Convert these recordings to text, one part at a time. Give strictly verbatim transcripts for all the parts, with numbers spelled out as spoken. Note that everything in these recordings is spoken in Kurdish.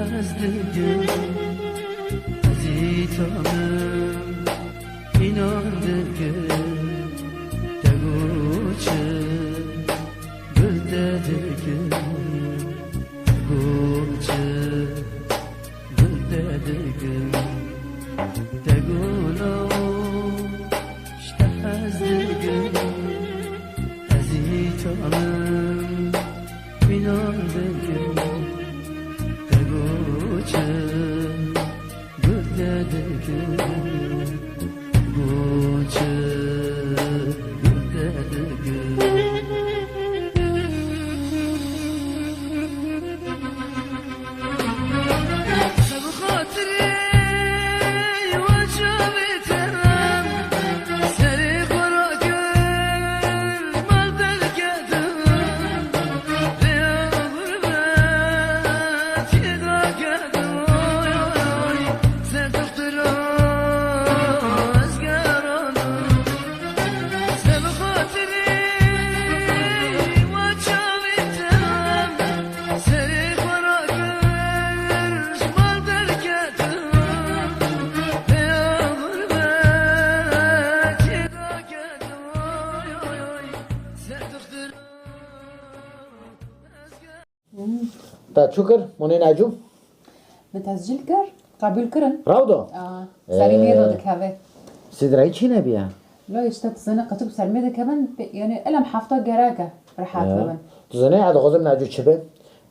Ez dikim, ez îta me, înan dikim, te goçe, gul te dikim, goçe, gul te dikim, te gula, ji te hez dikim, ez îta me, înan dikim, te goçe, gul te dikim, goçe, gul te dikim. Te çû kir, monê Necû? Min tescîl kir, qebûl kirin. Raw do? Aa, serî wê re dikeve. Sidrayî çi nebiye? Lo işte tu zane qeçik ser me dikevin, pe-, yani elem hefta gerek e, rehat bibin. Tu zane ez dixwazim Necû çi be?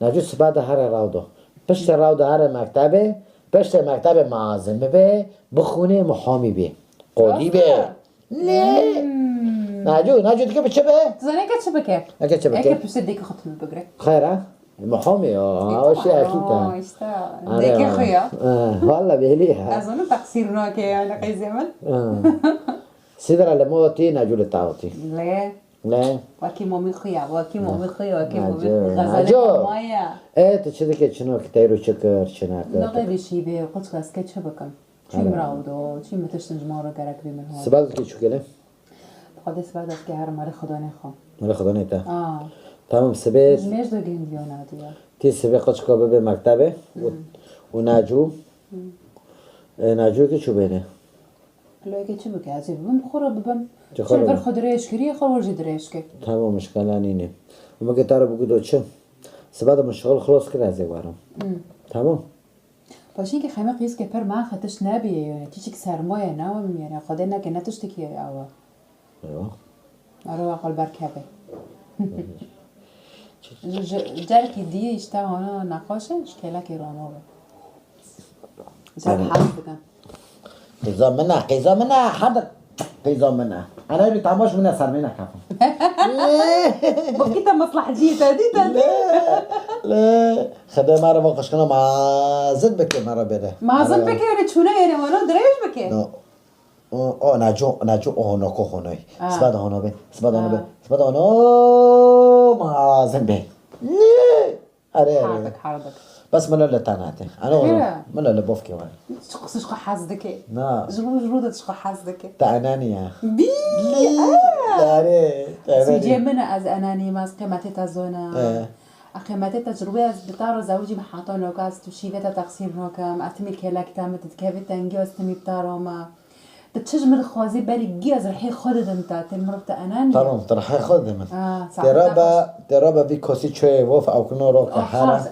Necû siba de here raw do. Piştê raw do here mektebê, piştê mektebê mazin bibe, bixwîne muhamî be. Qodî be. Lê. Hmm. Naco, Naco dike bi çi be? Tu zanî ke çi bike? Eke çi bike? Eke piştê dêkê xwe tune bigire. Xêr e? Muhamî ya. Ha, o şey ekîd e. Aa, işte. Are dêkê xwe ya. Ha, valla belî ha. Ez onu teqsîr nake yani qeyzê min. Ha. Sidra li mo tî, Naco li taw tî. Lê. Lê. Wekî momî xwe ya, wekî momî xwe ya, wekî momî xwe ya. Naco. Xezalê mama ya. E, tu çi dike, çi nake, teyro çi kir, çi nakir? Naqê vî şîvê, qulçka ez ke çi bikim? Çî min re ewdo, çî min tiştin ji ma re gerek bê min hol. Siba dikî çûkê lê? Bi Xwedê siba destgê herim erê Xwedanê xwe. Erê Xwedanê te. Aa. Tamam, sibê. Ji mêj de gêndiyo nadiyo. Tî sibê qeçika bibe mektebê û, û Nacû. E, Nacû ki çû bêne? Loyke çi bike? Ez ê bibim, xwe re bibim. Çi xwe re bibim? Xwe dirêj kiriye, xwe re jî dirêj ke. Tamam, mişkala nîne. Û min ke te re bigudo çi? Siba de min şixul xilos kir, ez ê werim. Tamam. Paşînkî xeme qîz ke per maxe tişt nebiye, yani tiştik sermaye newim, yani Xwedê neke ne tiştekî ye awa. Eywa. Ero aqil berkeve. Ji, ji, cerkî diyê işte hana nexweş e, ji kêlekê rano be. Zer hez dikin. Qîza min e, qîza min e, hadi qîza min e. Ana bir tamaş min e, ser min e kafim. Bak ki te maslahcî te dî te dî. Le, le. Xede me re va qişkina mazin bike me re bede. Mazin bike, yani çûne yani wana dirêj bike. No. O, o, Naco, Naco, o, no, ko, honoy. Aa. Sibada hono be, sibada hono be, sibada hono, mazin be. Are, are. Hardik, hardik. Bes min le te nate. Ana, min le bofke var. Çi qisiş xwe hez dike. Na. Ji bo, ji bo de çi xwe hez dike. Te enanî ya. Bî, are. Are, te enanî. Sicê min e, ez enanî me, ez qîmetê te zona. E. A qîmetê te ji rûyê ez bi te re zewicî me heta noka, ez tu şîvê te teqsîr nokim. Ez timî kêlek te me, tu dikevî tengî, ez timî bi te re me. Tu çi ji min dixwazî, berî gî ez rihê xwe didim te, tê mirov te enanî ye. Tamam, tu rihê xwe dide min. Ha, tê rabe, tê rabe vî kosî çoyê vof ew kino ro ke hera.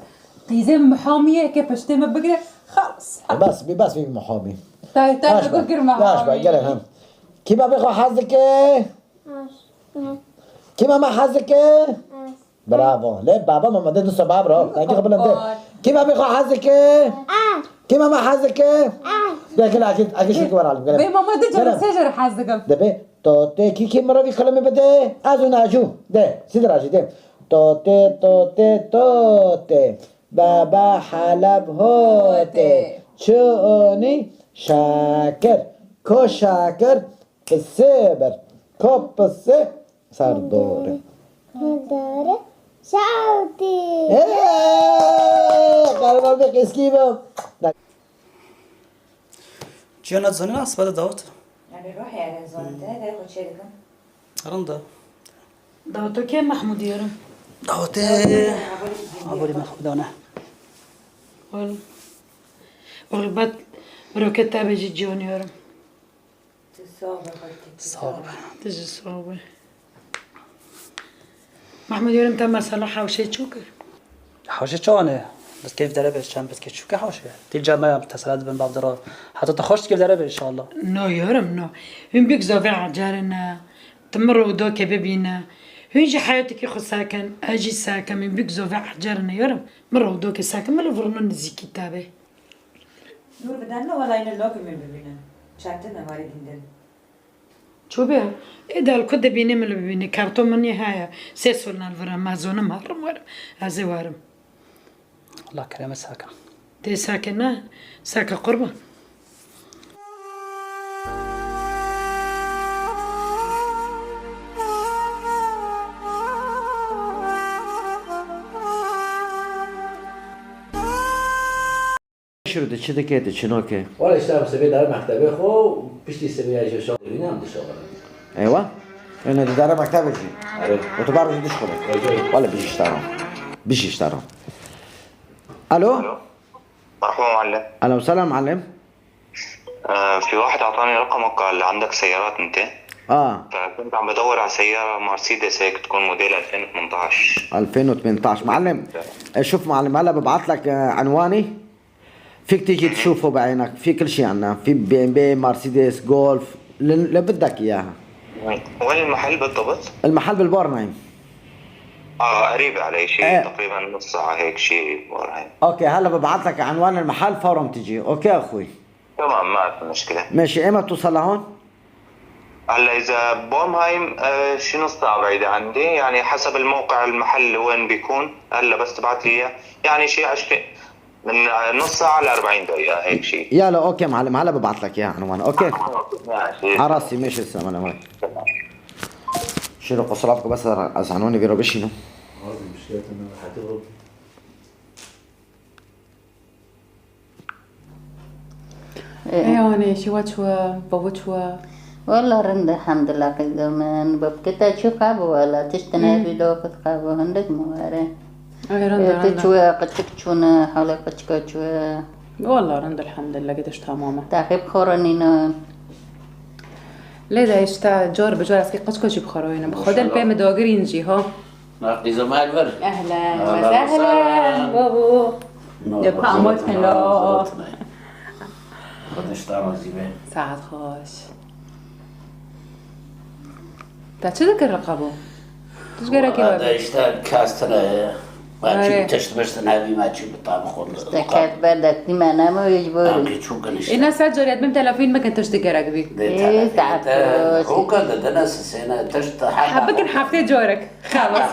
Qîzê mihamiyê ke piştê me bigire, xalas. Bes, bî bes vî mihamî. Te, te bigir mihamî. Baş be, gele hem. Kî babê xwe hez dike? Kî mama hez dike? Bravo. Lê baba mama de du sebab ra. Dengê xwe bilind de. Kî mama xwe hez dike? Kî mama hez dike? De gel akî, akî şirkî were alim. Bê mama de cem sê jere hez dikim. De bê. Totê kî kî mirovî kilimê bide? Ez û Nacû. De. Sidir acî de. Totê, totê, totê. Baba Heleb hotê. Çi onî? Şakir. Ko Şakir? Pisê bir. Ko pisê? Serdorê. Serdorê şewtî. Hey! Qerban be qîskî be. Ciyana zanîna sibe de dawet. Erê ruhê erê zanî te, derê xwe çê dikin. Rind e. Dawetê kê Mehmûdî yerim? Dawetê aborî Mehmûdane. Oğlum. Gurbet, bereketê te be jî ciwanê yorum. Sağ ol. Sağ ol. Tiji sağ ol. Mahmud yorum te mesela hawşê çû kir? Hawşê çawan e? Bes keyf dere be, çend bes keyf çû ke hawşê. Dîl cem me teselâ dibin bab dira. Heta te xweş dikir dere be inşallah. No yorum no. Hûn bik zovê ecerine. Tu min re û dokê bibîne. Hûn jî heyatekî xwe sekin, ez jî sekim, hûn bik zovê ecerine yorum. Min re û dokê sekin, min li virno nizîkî te be. Nûr biden min, wela yine lokê min bibîne. Çektin evarê dîndin. Çû be? Ê de li ku dibîne min li bibîne. Karto min yê heye. Sê sol ne li vir e. Ma zonim herim werim. Ez ê werim. Allah kerem e saka. Tê sake ne? Sake qurban. Şiro de çi dike, de çi noke? Wala işte em sibê dare mektebê xwe, piştî sibê ya jê şo. Wîne em dişoxin. Eywa. Ene di dare mektebê jî. Alo. Otobar jî dişxine. Alo. Wala bijî iştara. Bijî iştara. Alo. Alo. مرحبا معلم. Alo, selam معلم. آه، في واحد أعطاني رقمك، قال عندك سيارات أنت. اه. فكنت عم بدور على سيارة مرسيدس هيك تكون موديل ألفين وثمنتعش. ألفين وثمنتعش معلم. آه، شوف معلم، هلا ببعث لك، آه، عنواني. فيك تيجي تشوفه بعينك، في كل شي عنا، في بي ام بي، مرسيدس، جولف، ل-، اللي بدك اياها. وين المحل بالضبط؟ المحل بالبورنهايم. اه، قريب علي، شي إيه. تقريبا نص ساعة هيك شي بورنهايم. اوكي، هلا ببعث لك عنوان المحل، فورا تجي. اوكي اخوي. تمام، ما في مشكلة. ماشي، ايمت توصل لهون؟ هلا إذا بورنهايم، آه، شي نص ساعة بعيدة عندي، يعني حسب الموقع المحل وين بيكون. هلا بس تبعت لي إياه، يعني شي عشرين، من نص ساعة لأربعين دقيقة هيك شي. يلا، اوكي معلم، هلا ببعث لك اياها عنوان، اوكي؟ ماشي. على راسي، ماشي، السلام عليكم. تمام. شيلوا قصراتكم بس، أزعنوني بيرو بشينو. هذه مشكلة إنه حتغلط. Ê, anê, şiwa çi we, bavû çi we? Wela rind, elhamdulillah, qîza min. Bavkê te çi qabo, wela tişt nebî, dokit qabo, hindik mi were. Ê, rind e, Ê, tu rind e. Çi we, qiçik çûne, halê qiçika çi we? Wela rind, elhamdulillah, gidiş tamam e. Taxî bi xwe re nîne. Lê de işte, car bi car ez kê qiçika jî bi xwe re yînim. Bi xwe de li pê min dagirîn jî, ha. Naqîza me li vir. Ehlen Ehlen ve sehlen, sehlen. Bavû. No, Dê zot, pamot no, helo. Zot ne. Xwedê ji te razî be. Saet xweş. Te çi dikir li qebû? Tu ji gerekê Wala we de bî. Işte kes tine ye. Me Are. Çi tişt mişt nebî, me çi bi tam xwe. Te kes berdek dî me nemo, hiç bû. Em ki çû kin işte. Îna ser cariyet bim telefon bikin, tişt gerek bî. Dê Ê, telefon saet te xweş. Roka de dene sisêne, tişt Ha, heta bikin roka. Heftê carek. Xelas.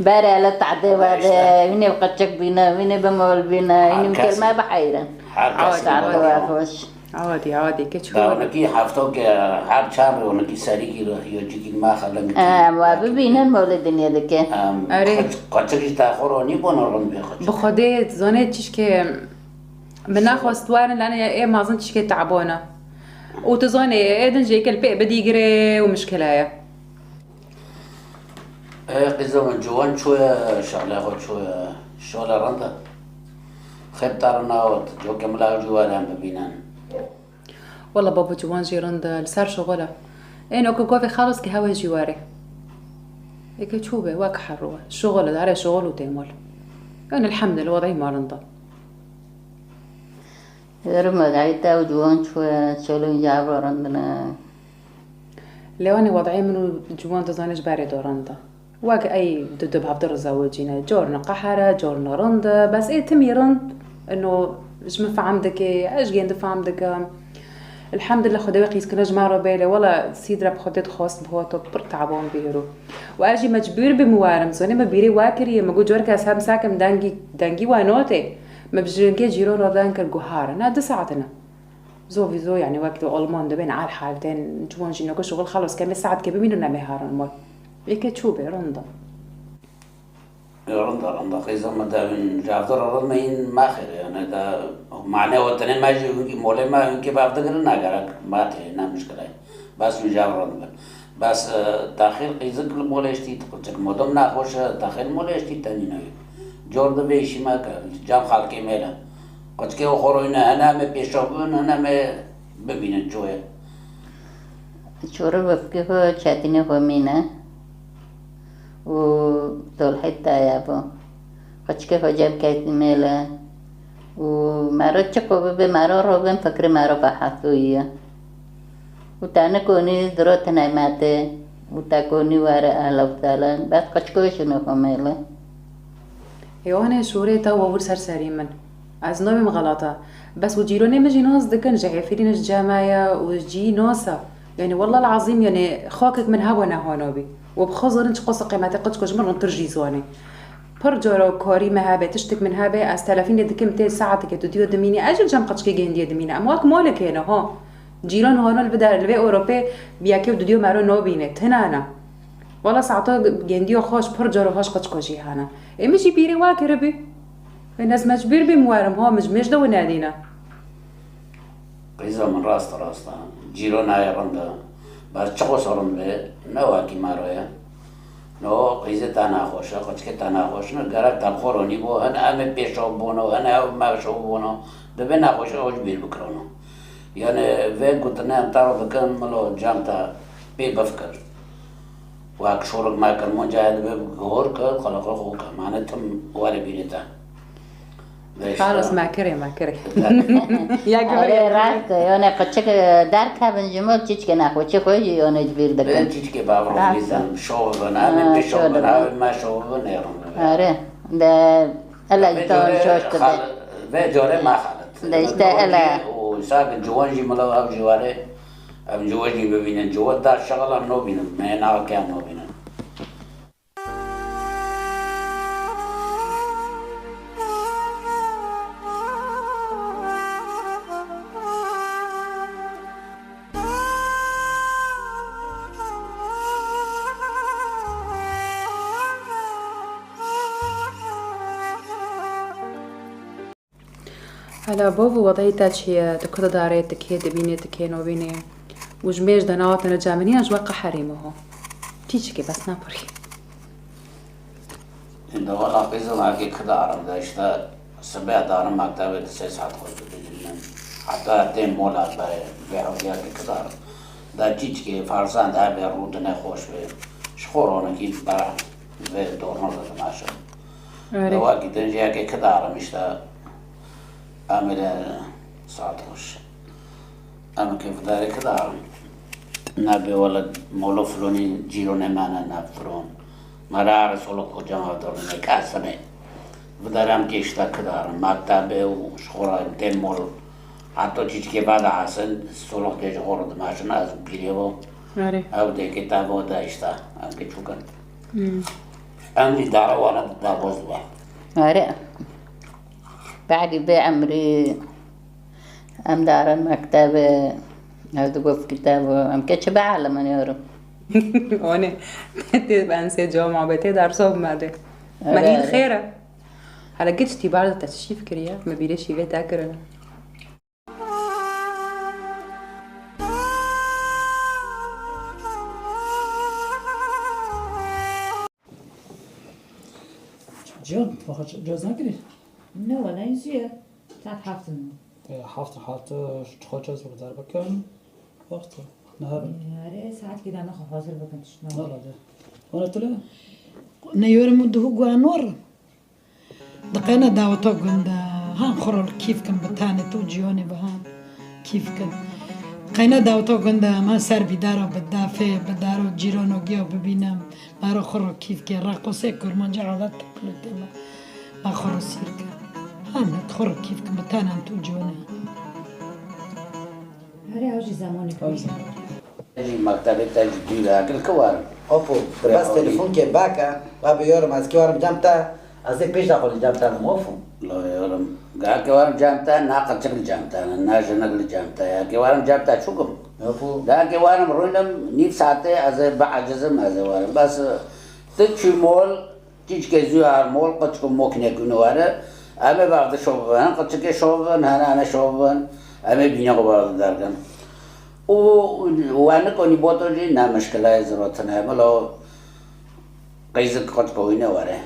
Berê li tahdê we de, wînê bi qeçek bîne, wînê bi mol bîne, wînê bi kelme biheyrin. Her kes Awa, awa. Tahdê we xweş. Awa dî, awa dî, keç Da were. Onekî hefto ke her çar onekî serîkî ro, yo cîkî ma xelin. Em wa bibînin molê dinyê dike. Erê. Qeçek jî te xwe ronî bona ron bê qeçek. Bi Xwedê zanê çişkê min naxwest werin, lane ê mazin çişkê tebona. Û tu zanê, ê din jê kel pê bidîgirê û mişkile ye. Ê, qîza min ciwan çûye, şexlê xwe çûye, şole rind e. Xêb te re newt, coke min law ciwan em bibînin. Wela babo ciwan jî rind e, li ser şixul e. Ê, no ku govê xelas ke hewe jî were. Ê, ke çû be, wek herû e. Şixul e, dare şixul û tê mol. Yan elhamdülillah, wedî ma rind e. Êrim e, gayet ew ciwan çûye, şole min ji hev re rind ne. Lê wanê wedayê min û ciwan dizanê ji berê de rind e. Wek ey du du bi hevdî re zewicîne. Cor ne qeher e, cor ne rind e. Bes ê timî rind, ino ji min fehm dike, ez ji gên difehm dikim. Elhamdulillah Xwedê wê qîzkirina ji me re bê, lê wela Sîd Reb Xwedê dixwest bi hota pir teban bî îro. Û ez jî mecbûr bim werim, zonê min bîrê we kiriye, min got, coreke ez hem sakim dengî, dengî we notê. Min bi jirinkê cîran re deng kir, got, hare. Ne, du saet in e. Zovî zor, yani wek di Alman dibên, al hal tên, ciwan jî noko şixul xelas ke, em ê saetkê bimînin, em ê herin mal. Êkê çû bê, rind e. Rind e, rind e. Qîza me de hûn ji hev re rind me, hîn me xêr e, yani de mane wetenê me jî hûn kî molê me, hûn kî bi hev digirin, ne gerek me tê, ne mişkile ye. Bes hûn ji hev rind bin. Bes, e, texîr qîzik li molê ştî, qilçik modum nexweş e, texîr molê ştî tenî newî. Cor di vê îşî me ke, cem xelkê mêle. Qeçkê û xorî ne, hene em ê pêşev bibin, hene em ê bibînin çoye. Çorê wefkê xwe çetinê xwe mîne û tolhê taya bû. Qeçkê xwe cem ketî mêle û mero çi qo bibe, mero robin fikrê mero fehetûyî ye. Û te nikonî zirot neymetê û te konî were ehlew selen, bes qeçko şûnê xwe mêle. Ê, wan ê şûrê te wa wir ser serî min. Ez nabim xelata. Bes û cîronê min jî nas dikin, ji Efrîn ji cem me ye û cî nas e. Yanî, wallah el-ezîm, yanî, xakek min heba neha nabî. We bi xwe zanin çiqas qîmetê qeçko ji min rintir jî zanê. Pir cara karî me hebe, tiştek min hebe, ez telefînê dikim tê saetekê tu diyo dimînî, ez jî li cem qeçkê gêndiyê dimîne. Em wek malekê ne, ha. Cîran hana li vê der-, li vê Ewropê bi yekê û dudiyo mero nabîne. Tune ne. Wala saeta gendiyo xweş, pir caro xweş qeçko jî hene. Ê min jî bîrê wa kiribî. Ê ez mecbûr bîm werim, ha, min ji mêj de we nedîne. Qîza min rast e, rast e. Cîran heye rind e. Bes çiqas rind be, ne wekî mero ye. No, qîzê te nexweş e, qeçkê te nexweş ne, gerek te bi xwe ronî bo, hin em ê pêşev bûno, hin ew meşev bûno. Divê nexweşiya xwe ji bîr bikirano. Yanî vê gotine em te re dikin, milo cem te pê bifikir. Wek şorik me kir, min cayê divê gor kir, xelqê xwe kir. Mane tim were bîrê te. Xalas, me kirê, me kirê. Ya Erê, givirê. Rast e, yanî qeçik, e, derkevin ji mil çîçkê nexweşî xwe jî yanî ji bîr dikin. Vê çîçkê bavro Rast e. Bizan, şov bin, Ha, em pê şov şov bin, bin. Em me şov bin, ê rin. Erê, de, ele Vê ji tan carê şoş tu xal-, de. Vê carê me xalit. De işte ele. Û sak ciwan jî mila ev jî were, em ciwan jî bibînin. Ciwan da şexla nobînin, me na ke nobînin. Hela bavo, wedeyê te çi ye? Tu ku didarê, tu kê dibînê, tu kê nobînê? Û ji mêj de nehatine cem min, yan ji we qeherî min ho? Çîçikê, bes ne pirî. Ênde wela qîzim erkê kidarim de, işte, sibe darim mektebê di sê saet xwe dibînim. Heta têm mola berê vê hewdiyakê kidarim. De çîçikê fersan de hebe rûdine xweş be. Ji xwe ronekî bera vê dorna de dimeşim. Erê. Wekî din jî yekê kidarim işte. Em ê saet xweş. Em ê kê vidarê kidarim. Nebê wele molo filonî cîronê me ne, ne filon. Me re are solo kocam ev dornê kesine. Vidarê em kê işte kidarim. Mektebê û ji xwe re em tên mol. Heta çîçikê veda esin, solo kê ji xwe re dimeşin, ez pîrê bo. Erê. Ew dêkê te bo de işte. Em kê çûkin. Hmm. Em îdare wana da boz be. Erê. Badî bê emrî em darin mektebê, ez digot kitabo, em ke çi bielimin yorum. Onê, tê ben sê cama be, tê dersa bimedê. Evet, Mehîl evet. Xêr e. Hele giç tîbar de te çi şîv kiriye, me bîrê şîvê te kirine. Cihan, tu xwe caz nekirî? Ne, wala, in zû ye. Saet heft in. E, heft, heft, tu xwe caz bike, derbikin. Wext, ne herin. E, erê, saetkî de nexwe hazir bikin, tişt ne. Wala de. Wala tu le? Ne yorim û duhu guan nor. Di qeyna daweta gund de, han xwe re kîf kin bi tenê tu ciyonê bi han. Kîf kin. Qeyna daweta gund de, me ser bîdara bi dafê, bi daro cîrano giya bibînim. Me re xwe re kîf ke, reqosê kurmancî adet tepilotê me. Me xwe re sîr ke. Ha, me xwe re kîf ke, bi tenan tu cone. Herê ew jî zemanê Ew jî zemanê. Jî mektebê te jî dûr e, gil ki warim. Opo, bes telefon ke bake, ve bi yorum ez ki warim cem te, ez ê pêş de xwe li cem te bim, opo. Lo yorum. Gake warim cem te, na qeçik li cem te, na jinik li cem te. Gake warim cem te çûkim. Opo. Gake warim rûnim nîv saetê, ez ê biecizim, ez ê warim. Bes, tu çû mol, çîçikê zû her mol, qeçik û mok nekûne were. Em ê bavde şov bibin, hin qeçikê şov bibin, hene hene şov bibin. Em ê bînê xwe bavde dergin. Û we nikonî boto jî ne mişkileyê zirotine. Milo qeyzik qeçko wî ne were.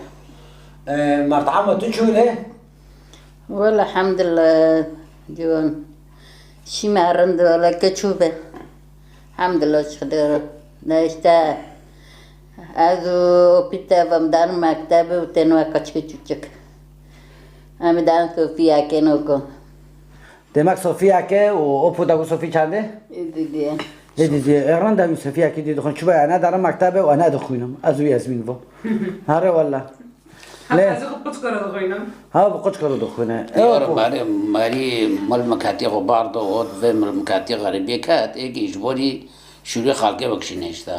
E, mertama tu çû le? Wele hemdillah ciwan. Şîme rind wele ke çû be. Hemdillah ji Xwedê re. Ne işte ez û opî te ve em dan mektebê û tên weke çi çûçik. Em dan Sofiyakê noko. Demek Sofiyakê û opû da ku Sofî çandê? Ê didî. Ê didî. Ê rind e wî Sofiyakê dî dixwin. Çi be, ene dere mektebê û ene dixwînim. Ez û Yasmîn vo. Here wele. Lê. Ez ê xwe bi quçka re dixwînim. Ha, bi quçka re dixwîne. Ê, Yar, ku- marî, marî mil mikatî xwe bardo, ot vê mil mikatî xerîbê ket, êkî ji borî şûrê xalkê vekişîne işte.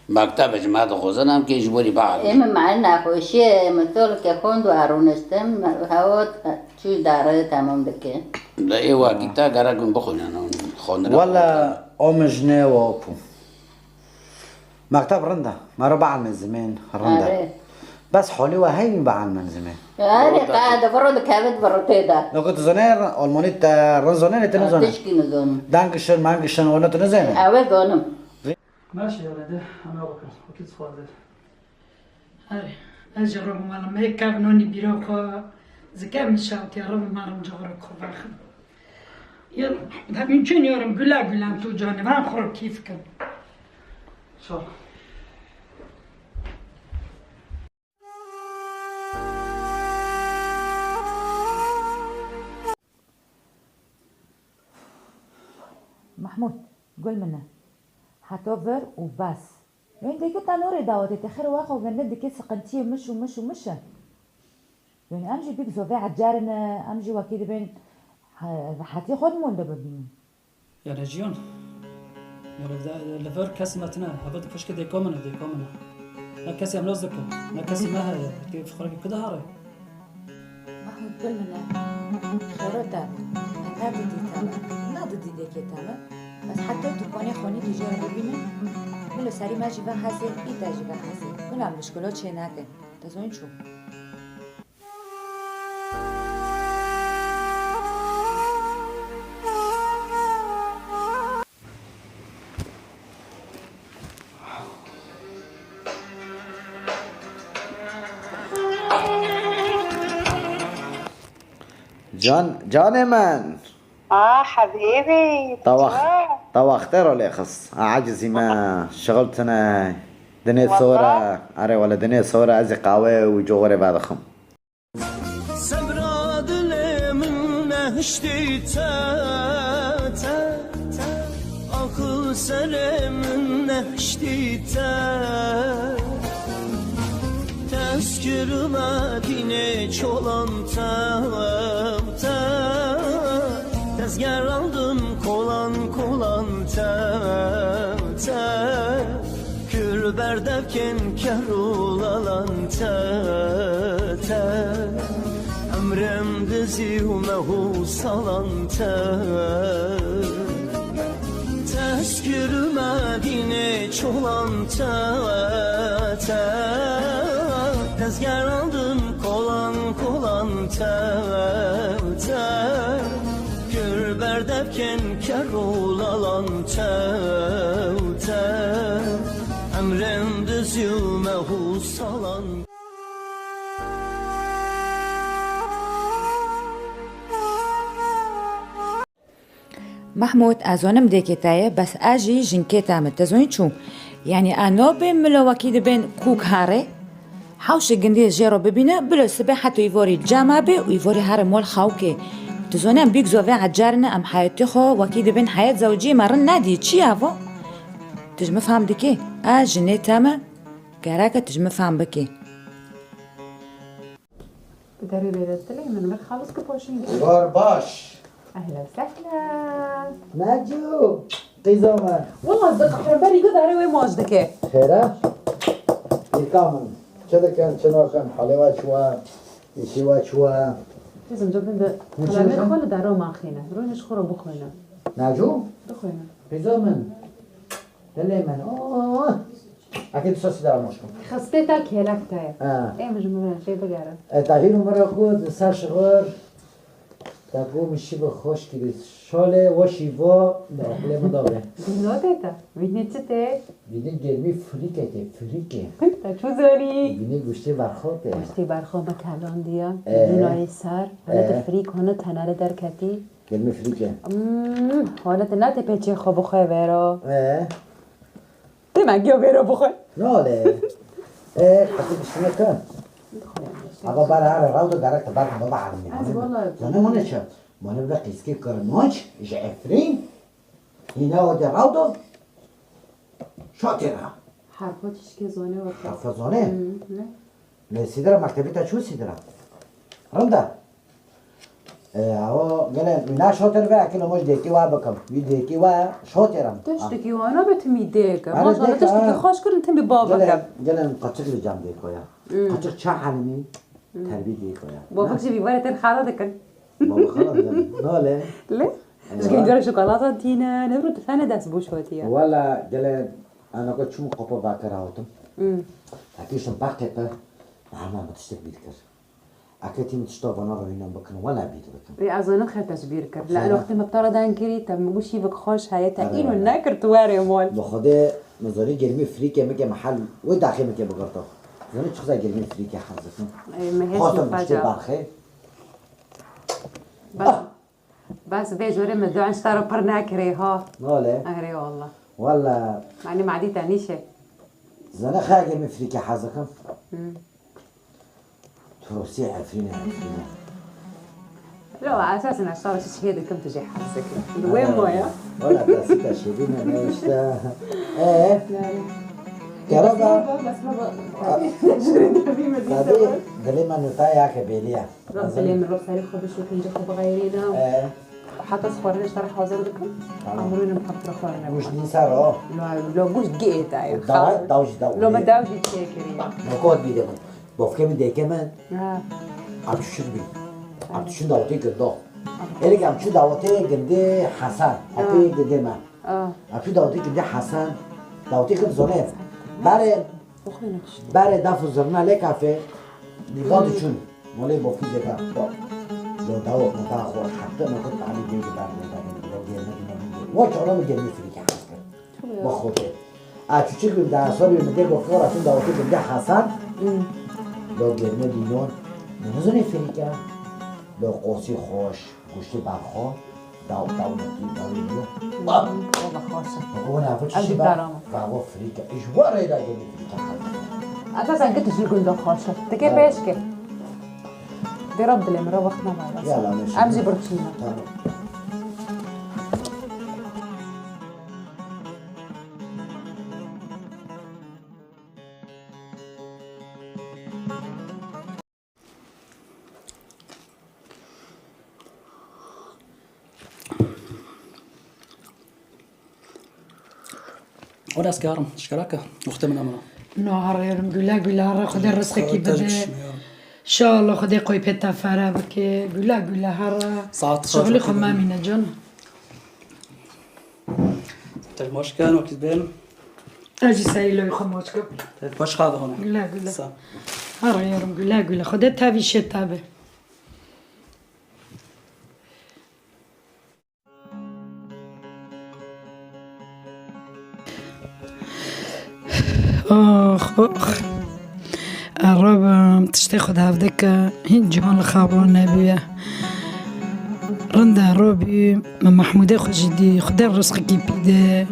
Mektebe ji me dixwazin, em kê ji borî bielîne. Ê min me nexweşiyê, min solke xwend û rûniştim, hewt çû dare temam dike. Li ê wekî te gerek min bixwînin, xwendina Wele, xwe. O min ji nê we opû. Mekteb rind e. Mero bielmê zimên rind e. Are. Bes holî we heyî bielmên zimên. Are, Rind e. Qe de viro dikevit viro tê de. Loko tu zonê Almanî te rind zonê ne tu nizonê? Tişkî nizon. Dankeschön, Mankeschön, wano tu nizonê? Ew ê zonim. Maşallah de, ana bakın. Vakit fazla. Are, ez jî robim mala me, kev nonî bîra xwe, zikevim şewtiya robim mala min cixurek xwe vexim. Ya, da mümkün yorum, güle güle tu canê, van xwe keyf kim. Sağ ol. Mahmud, gul min e. Heto vir û bes. Yanî dêkê te norê dawetê, te xêr waxa û gende dikê siqintiyê miş û miş û miş e. Yanî em jî bîk zovê ecarine, em jî wekî dibên he-, rehetiyê xwe dimûn de bibînin. Yanî jiyan, yanî de, li vir kes me tine, heva di pişkê dêka min e, dêka min e. Ne kesî em nas dikin, ne kesî me heye, tê xurek ku de here. Mahmud gul min e. Xêro te. Em her du dî te me. Na du dî dêkê te me. Bes heta tu konê xwe nîdî jê re bibîne. Milo serî me jî ve hesê, î te jî ve hesê. Milo em muşkilo çê neke. Te zonî çû. Can, canê min. Ah, hebîbî, Te wext, çawa? Te wextê ro lê xist. Acizî me, şixil tune. Dinê Wala. sor e. Erê wele dinê sor e, ez ê qawe û coxorê vedixim. Sebra dilê min nehiştî te, te, te. Aqil serê min nehiştî te. Tezkirime dînê çolan te, te. Tezger aldım kolan kolan te, te. Kür berdevkên kerû lalan te, te. Emrem dizî û mehû salan te. Tezkir me dînê çolan te, te. Tezger aldım kolan kolan te, te. Kür berdevkên kerû lalan te, te. Emrên dizî û mehû salan. Mahmûd, ez zonim dêkê te ye, bes ez jî jinkê te me. Te zonî çû? Yanî a nobê milo wekî dibên kûk harê. Hewşê gindî jê re bibîne, bilo sibê heto îvorî cema bê û îvorî here mol xawkê. Tu zonî em bîk zovê ecarine, em heyetê xwe wekî dibên heyet zewcî me rin nedî. Çi ya vo? Tu ji min fehm dikî? Ez jinê te me, gereke tu ji min fehm bikî. Derê bêre dilê min, vir xalis ki poşîn ki. Var baş. Ehlen sehlen. Neco, qîza me. Wala ez diqehrim, berî ku dare wê maç dike. Xêre? Îrka min. Çi dikin, çi nakin, halê we çi we, îşî we çi we? Qîzim, tu bin de Hûn çi kalemê dikin? Xwe li dara maxîne. Rûnê ji xwe re bixwîne. Neco? Bixwîne. Qîza min. Dilê min. Oh. Eke tu sesî dara maç kim. Xistê te kêlek te ye. Ha. Ê min ji min re jê bigere. E, Tahîr û min re ku di ser şixir Te ku min şî bi xweş kirî. Şalê we şîva di aqilê min de be. Vîno tê te? Vînê çi tê? Vînê germî firîkekê, firîkê. Te çû zanî? Vînê goştê berxo tê. Goştê berxo me kelandiye. Ee? Vînayê ser. Hane te Ee? Firîk, hane tenere derketî. Germî firîkê. Hmm, hane te ne tê pêçê xwe bixwe vêra. Ee? Dê me giya vêra bixwe. Nale. E, qetik şuna ka. Ava bara ara raw da garak da bar da ba almi. Ez wala. Zane mone çi? Mone bi qîskê kirmanc, ji Efrîn. Hîna o de raw da. Şatê ra. Harfa tişkê zane wata. Harfa zane? Hmm, ne? Lê Sîdira, mektebê te çû Sîdira? Rind e. E, awo, gele, wî na şotir ve, ekin amo ji dêkî wa bikim. Wî dêkî wa şotir em. Tiştekî wa nabe tim wî dêk e. Ara Maşallah, dêk e, tiştekî ha. Xweş kirin, tim wî bavek e. Gele, gele, qaçik li cam dêko ya. Hmm. Qaçik çax elimî, Hmm. Terbî dêko ya. Bavek jî vî varê tên xala dikin. Bavek xala dikin. Nale. Le? Eyvah. Ji gencara şokolata tîne, ne bro, tu fene dest boş hatiye. Wala, gele, ana ko çûm qapa bakir hatim. Hmm. Hatiye şim baqê pe, Ama min tiştek bîr kir. Eke tî min tişta vana rewînan bikin, wela bîr dikim. Ê, ez zanim xev te ji bîr kir. Li Xêr. Eno wextê me tara dan kirî, te min got şîvik xweş heye, te Are, îro are. Nekir tu were mal. Bi Xwedê min zanî germî firîkê min ke mehel wê daxê min ke bigirta. Zanî çiqasa germî firîkê hez dikim. Ê, me hêst Xwestim min tiştê faca. Berxê. Bes. Ah! Bes vê jorê min duan ji te re pir nekirê ha. Nale. Erê wallah. Wallah. Mani madî te nîşe. Zana xaya germî firîkê hez dikim. Hmm. Tosî Efrîne, Efrîne. Lo, esasên ez şara çi çiyê dikim, tu jê hez dikim. Li wê Ha, moya. Wala, desî te şêdî me, ne işte. E? Yani. Keraba. Bes baba, bes baba. Jurê devî me Tabi, dîsa. Dilê me notaya ke bêliye. Rab dilê min, Rab serê xwe bişo, pêncê xwe bixeyrîne. E. Heta ez xwarinê ji te re hazir dikim. Tamam. Em rûnin paqtira xwarinê Guş bixwin. Din ser o. Lo, lo guş gê te ye. Daw, Xal. Daw jî daw. Lo me daw jî çêkiriye. Lo kot bî de min. Bofke min dêke min. Ha. Em çû bî. Em çû dawetê gindo. Êrê em çû dawetê gindê Hesen. Ha. Hepê gindê me. Ha. Em çû dawetê gindê Hesen. Dawetê gindo zone. Berê Berê daf û zirna lê kafe, nîva diçûn. Molê bofî zêka. Lo dawok nîva xwe hepte me kut alî dê di ber lê de. Lo gêrme dîna min dê. Wa çara min gêrmî firîkê hez kir. Bi Xwedê. A çûçik min da sor min dê bofî xwe raşin dawetê min dê Hasan. Hmm. Lo gêrme dînon. Min nizanê firîke. Lo qosî xweş. Goştê berxo, daw, daw, daw, daw, daw. Wala xweş e. Baba, wala xweş Ev e. Ji berama. Baba, firîke. Ji wa rê da gelî firîke. Esasen git ji gunda xweş e. Dike Evet. Pêş ke. Dê Rab dilê min re wext nemaye. Yala, meşe. Em jî birçîne. Tamam. O dest karim, şikara ke, wextê min amana. No, herêrim, güle güle, herre, Xwedê rizqekî bide. Şala, Xwedê qoy pê te fere bike, güle güle, herre. Saet Şixulî xwe memîne, can. Te maşken, wekî bên. Ez jî serî loyê xwe maç kim. Te baş xwe dixwîne. Gule, gule. Sağ ol. Arayıyorum, gule, gule. Xwedê tevî şê te be. Ax, ax. Ereb, tiştê xwe di hev de ke, hîn ciwan li xaban nebûye. Rind e, robî, me Mehmûdê xwe jî dî, Xwedê rizqekî pî de.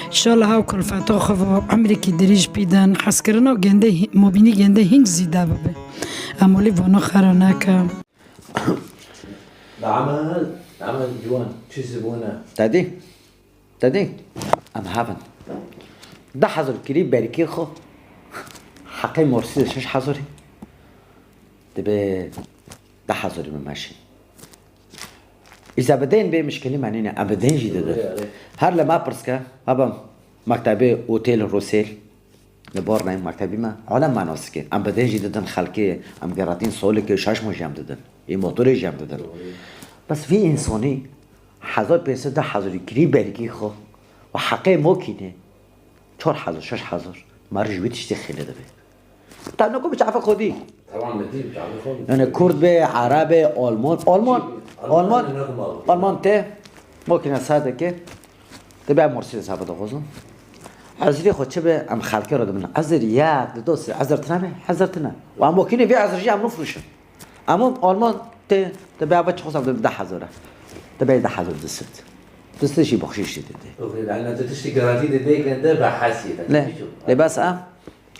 Înşallah ew kulfeta xwe ve emrekî dirîj pî den. Hezkirina gendê hî-, mobînî gendê hîn zîde bibe. Em olî vana xera neke. Bi emel, bi emel ciwan, çi zibûn e? Te dî? Te dî? Em hev in. Deh hezar kirî berîkê xwe. Heqê morsî de şeş hezarî. Dibe deh hezarî min meşî. Îza bi deyn bê mişkilî me nîne. Em bi deyn jî didin. Erê, erê. Her li me pirs ke, hebim mektebê, otêl, rosêl. Li bar neyên mektebî me, alem me nas dike. Em bi deyn jî didin xelkê, em geratîn solekê şaş mû jî em didin. Ê motorê jî em didin. Bes vî însanî hezar pênc sed du hezarî kirî berîkî xwe û heqê mokînê çar hezar, şeş hezar, me ji wî tiştê xêne dibe. Te niko bi çafe xwedî. Tamam, me dî, bi çafe xwedî. Yani Kurd be, Ereb be, Alman, Alman. Alman, Alman tê, makîne sadekê, te bê Mercedes hebe dixwazin. Ezrî xwe çi be, em xelkê re dibin. Ezir yek, di do sê, ezir tine be, ezir tine. Û em makîne vê ezir jî em nifroşin. Em Alman tê, te bê eve çi xwazin, em deh hezar e. Te bê deh hezar di sit. Di sit jî bexşîş jî didê. Okey, yani tu tiştî garantî didê, de behesî de. Ne, lê bes em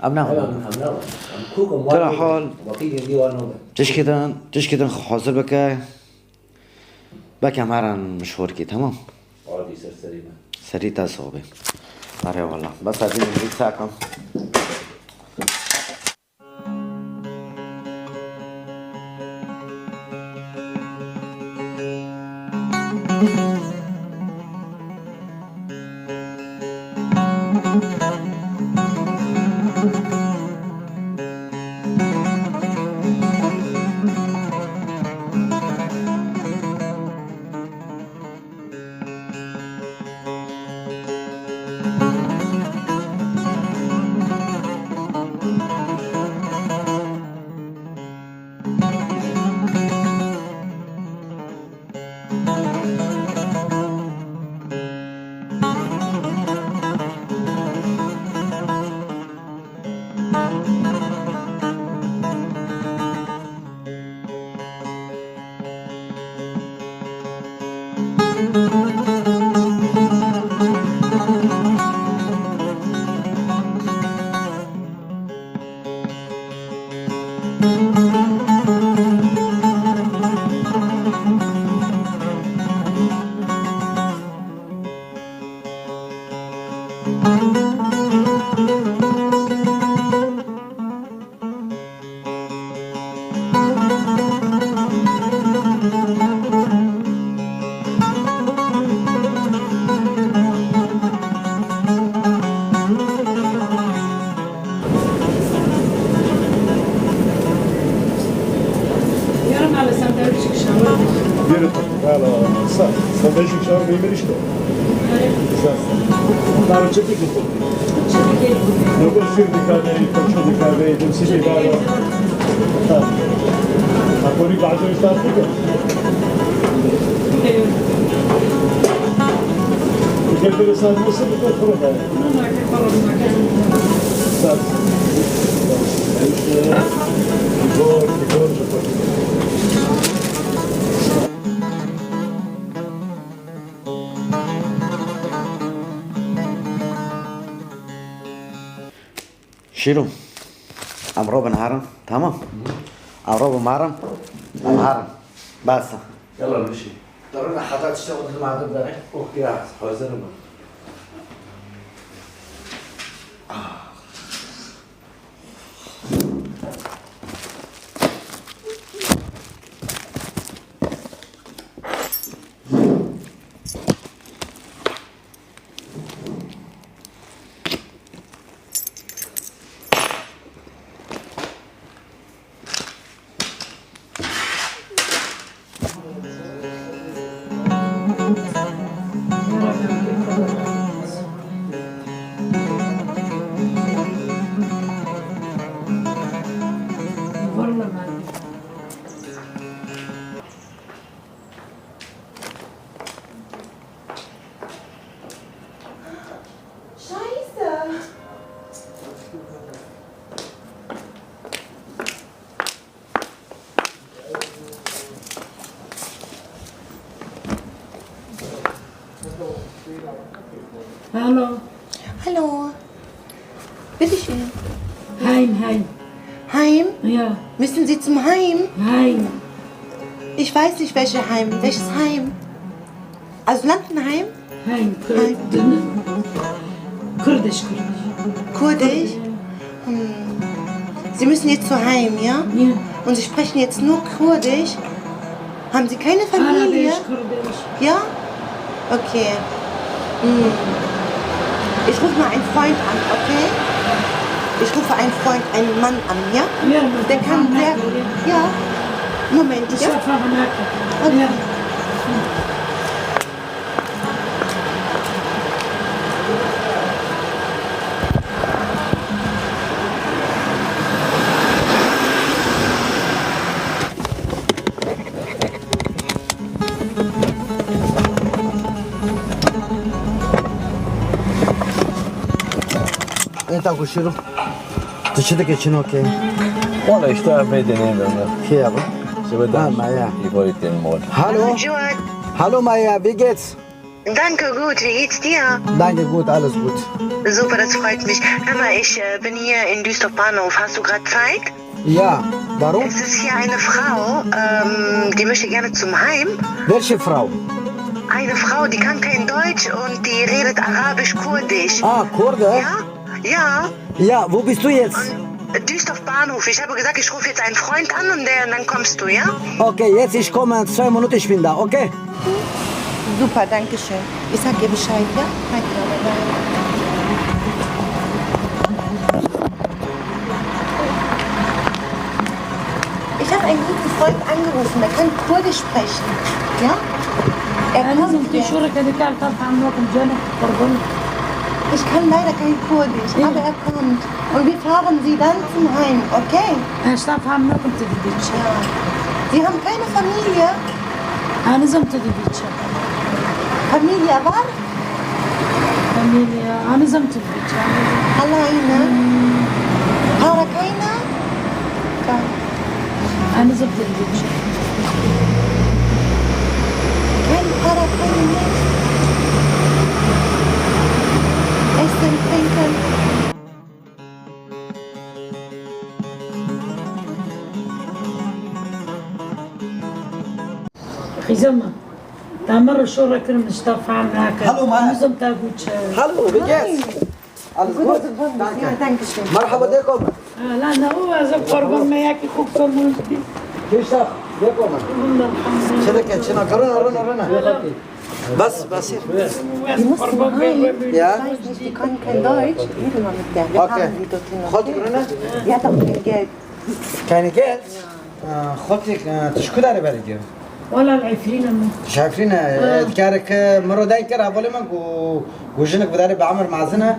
Em ne Ew em, em ne. Em kok em Tira wan hal. Wekî gindî wan nobin. Tişkê din, tişkê din hazir bike. Beke em herin mişwarkê, tamam? Adî ser serî me. Serî te sobê. Are wala. Bes hadi min bir sakim. Yarın abi sandviç akşamı. Yürü, hala, sa-, sandviç akşamı benim işte. Sa-, Bunlar çekik mi? Çekik. Yok, sür bir kahve, komşu bir kahve, yedim, sizi var. Ha. Ha, bunu bazı işler tutuyor. Gel böyle sarması bir de fırın var. Sağ ol. Zor, zor. Şîro, em robin herin, tamam? Em robin herin, em herin. Bes e. Yalla, mişî. Derine heta tiştê xwe didim, hedir dere. Oh ya, hazir im. Scheiße. Hallo. Hallo. Bitteschön. Heim, heim. Heim? Ja. Müssen Sie zum Heim? Heim. Ich weiß nicht, welche Heim. Welches Heim? Asylantenheim? Heim, Kur-, Heim. Kurdisch, Kurdisch. Kurdisch? Hm. Sie müssen jetzt zu Heim, ja? Ja. Und Sie sprechen jetzt nur Kurdisch? Haben Sie keine Familie? Arabisch, Kurdisch. Ja? Okay. Hm. Ich rufe mal einen Freund an, okay? Ich rufe einen Freund, einen Mann an, ja? Ja, der kann sehr, ja. Moment, ja? Okay. Ja. Taku Şiro. Tu çi dike çinokê? Wala işte, ev bê deneyim ben. Kê ya bu? Sebe Ha, Maya. Ivory Temol. Hallo. Hallo, Maya, wie geht's? Danke, gut. Wie geht's dir? Danke, gut, alles gut. Super, das freut mich. Hör mal, ich äh, bin hier in Düsseldorf Bahnhof. Hast du gerade Zeit? Ja, warum? Es ist hier eine Frau, ähm, die möchte gerne zum Heim. Welche Frau? Eine Frau, die kann kein Deutsch und die redet Arabisch, Kurdisch. Ah, Kurde? Ja, ja. Ja, wo bist du jetzt? Duisdorf Bahnhof. Ich habe gesagt, ich rufe jetzt einen Freund an und der, dann kommst du, ja? Okay, jetzt ich komme, zwei Minuten, ich bin da, okay? Super, danke schön. Ich sag ihr Bescheid, ja? Danke. Ich habe einen guten Freund angerufen, der kann Kurdisch sprechen. Ja? Er kommt hier. Ich kann leider kein Kurdisch, aber er kommt. Und wir fahren sie dann zum Heim, okay? Ja. Sie haben keine Familie? Familie var? Familie, anizam Türkçe. Allah'ına. Para kayna? Ka. Anizam Türkçe. Kein para kayna. Essen, trinken. Xizama. Tamara şora kirim, işte fam nake. Hallo, ma. Anizam ta guçe. Hallo, wie geht's? Alles gut? Danke. Dankeschön. Merhaba, de kommen. La ne o, ez qurban me yaki xuk sormun. Kişta, de kommen. Çeleke, çina, rına, rına, rına. Bas, bas. Ja? Ich weiß nicht, die kann kein Deutsch. Wie will man mit der? Wir Okay. haben die dorthin, okay? Rına. Die hat auch kein Geld. Keine Geld? Xotî, tu ji ku derê berê giyo? Wala li Efrînê me. Tu ji Efrînê, e, dikare ke min ro deng kir, hevalê min ku, ku jinik bi derê bi emir mezin e,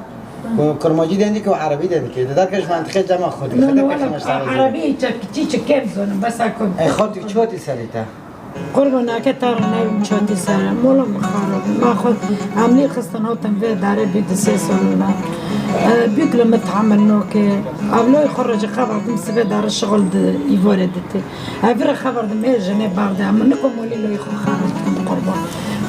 ku kurmancî deng dike û erebî deng dike. Di derke ji mentiqê cema xwe dike. No, no, wala erebî çi, çi, çi kêm zonim, bes a kom. Ey xotî, çi hotî serê te? Qurbanake te re newim çotî sere, mola min xarab. Ma xwe emlî xistin hatin vê derê bî di sê sal me. E, bîk li min tehemil noke. Evloyê xwe re jî xeberdim sibê dere şixul di îvorê dite. Evî re xeberdim ê jinê bavde. Em niko molî loyê xwe xarab dikim qurban.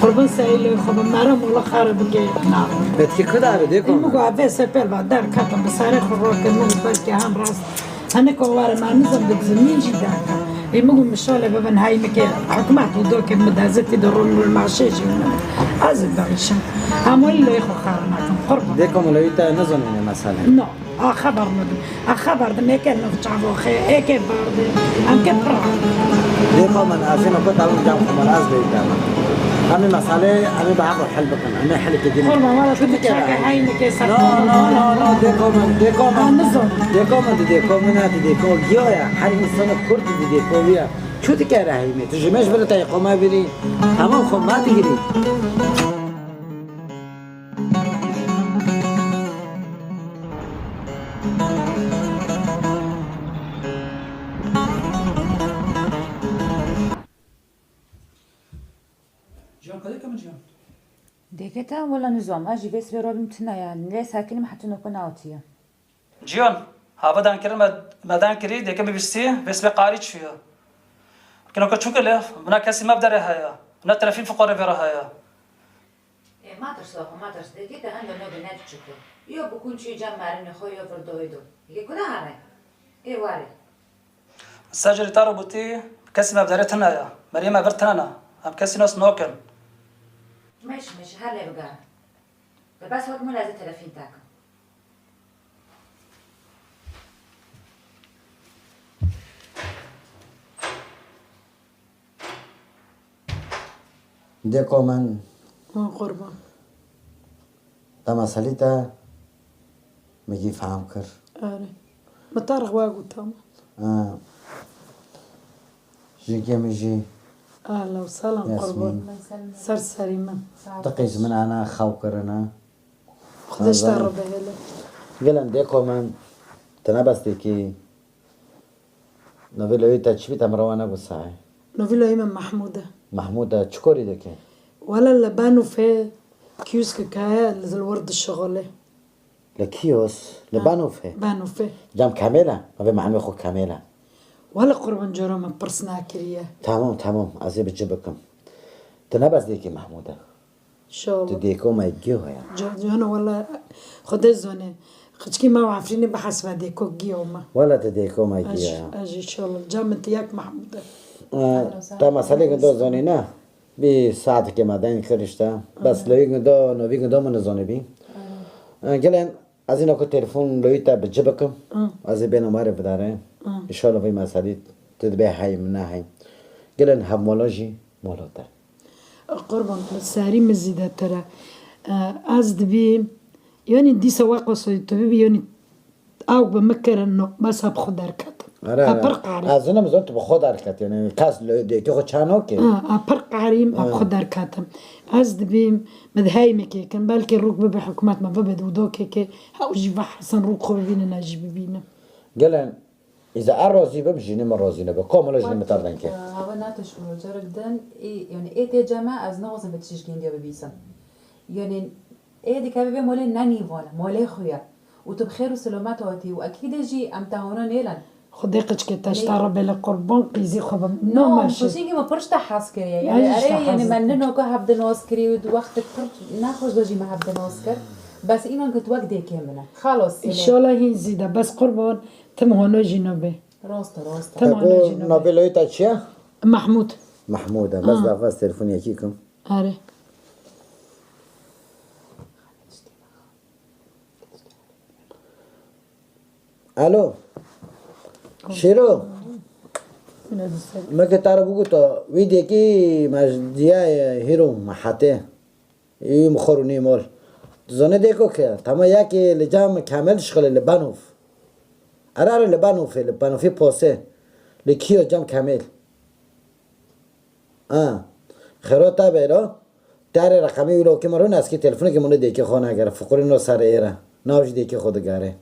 Qurban serê loyê xwe be, mere mola xarab bike, na. Betkî ku dare dê Min got, evê sepel va derketim, bi serê xwe rokir, min got, belkî hem rast. Hinek o were me nizam bi zimîn jî derke. Ê min got, min şolê bibin heynike hikûmet û doke min de zitî de rûn rûn maşê jî min. Ez ê bixîşim. Em welî lê xwe xare nakim, qurban. Dê komoloyî te nizanîne mesele. No. A xeber nadim. A xeber dim, êke nû çavoxê, êke barde. Em ke pir. Dê xwe min, ez ê min ku dawî cam xwe min, ez bê dema. Em ê mesele, em ê bi hev re hel bikin. Em ê heleke din. Qurban, wala tu çaka heynike ser. No, no, no, no, dê xwe min, dê xwe min. Ha, nizam. Dê xwe min, dê xwe min, dê xwe giya ya. Her însan kurt dê xwe ya. Çu dikare heyme? Tu ji me ji vir te xwe me birî. Hema xwe me digirî. Cihan, qedê ke min Cihan? Dêke te wela nizam, ez jî vê sibê robim tune ya, lê sakinim heta noko neawtiye. Cihan, hava dan kirin me, me dan kirî, dêke bibîstî, vê sibê qarî çûye. Kino ke çûke lê, bina kesî me bi derê heye, ne telefîn fiqorê vê re heye. Ê, matirs, oxo, matirs, dêkê te hende node ne çiko. Yo bikûn çûyî cem merinê xo, yo vir doyê do. Yê ku de here? Ê, warê. Secerî ta robotî kesî me bi derê tine ya. Meriyê me vir tine ne. Em kesî nas nokin. Meş, meş, her lê bigare. Bi bes hot min ez ê telefîn te kim. Dêko min. Ha, qurban. Te meselî te min gî fehm kir. Erê. Min te re xwe got, tamam. Ha. Jinkê min jî. Ehla û sehlan, Yasmîn. Qurban. Ser serî min. Tiqî ji min ana xew kirine. Xwedê ji te re bihêle. Gelem dêko min, tu ne bestêkî. Novî loyê te çi bî, te min re wa negot sahê? Novî loyê min Mehmûd e. Mehmûd e, çi korî dike? Wele li Banûfê kiyûskek heye, li wir dişixulê. Li kî yos? Li Banofê. Banofê. Cem Kamêl e? Navê me'limê xwe Kamêl e. Wele qurban, cara min pirs nekiriye. Tamam, tamam. Ez ê bi ci bikim. Tu ne bes dêkê Mehmûd e. Înşallah. Tu dêko me giyo ya. Ca-, cana wele Xwedê zane. Xiçkî me û Efrînê bihesbe dêko giyo me. Wele tu dêko me giyo ya. Ez, ez înşallah. Ca min ti yek Mehmûd e. Ee, te meselê gindo zanî ne? Bî saetekê me deyn kir işte. Bes lewî gindo, novî gindo min nizanî bî. Ee, gelên Ez ê nako telefon li wî te bi ci bikim. Ez ê bênim were vidare. Înşallah vê meselî tu dibê hey min ne hey. Gelên hevmola jî mola te. Qurban, serî min zîde tere. Ez dibîm, yanî dîsa weqo soyî tu bibî, yanî ew bi min kirin, no, bes heb xwe derketim. Ara, ara. Pir qarî. Ez zinim zon tu bi xwe derket, yani kes li dêkê xwe çano ke. Ha, a pir qarîm, a xwe derketim. Ez dibîm, min heymekê kin, belkî rûk bibe hikûmet me bibe dûdokekê, hew jî vehirsin rûk xwe bibînin, ez jî bibînim. Gelen, îza er razî bim, jî ne min razî nebe. Komela jî ne min terdeng ke. Hava nate şûno, carek din, ê, yani ê tê ceme, ez naxwazim bi tişt gendiya bibîsim. Yani, ê dikeve vê molê ne nîvan e, molê xwe ye. Û tu bi xêr û silamet hatî û ekîdê jî em te hona nêlen. Xwedê qiçkê te ji te re bê li qurban qîzî xwe bim. No, no, meşe. Xweşîngî me pir ji te hez kiriye. Yani, erê, yani, me ninoka hevdi nas kirî û di wextek pir nexweş de jî me hevdi nas kir. Bes înan ki tu wek dêkê min e. Xalas, yani. Înşallah hîn zîde. Bes qurban, tim hono jî nabê. Rast e, rast e. Tim hono jî nabê. Navê lawê te çi ye? Mehmûd. Mehmûd e. Bes daxwaz telefon yekî kim. Erê. Alo. Şêro. Me ke tara bû guto. Wî dêkî me ji diya hîro me hate. Wî mixor û nî mol. Tu zane dêko ke. Tema yekê li cem Kamel dişxile li Banof. Ara ara li Banofê, li Banofê pose. Li kiyo cem Kamel. Ha. Xero ta bêro. Tarê reqemî wî lokê min rûne, eskî telefonekî min dêkê xwe nagere. Fiqurî no ser êre. Nav jî dêkê xwe digere.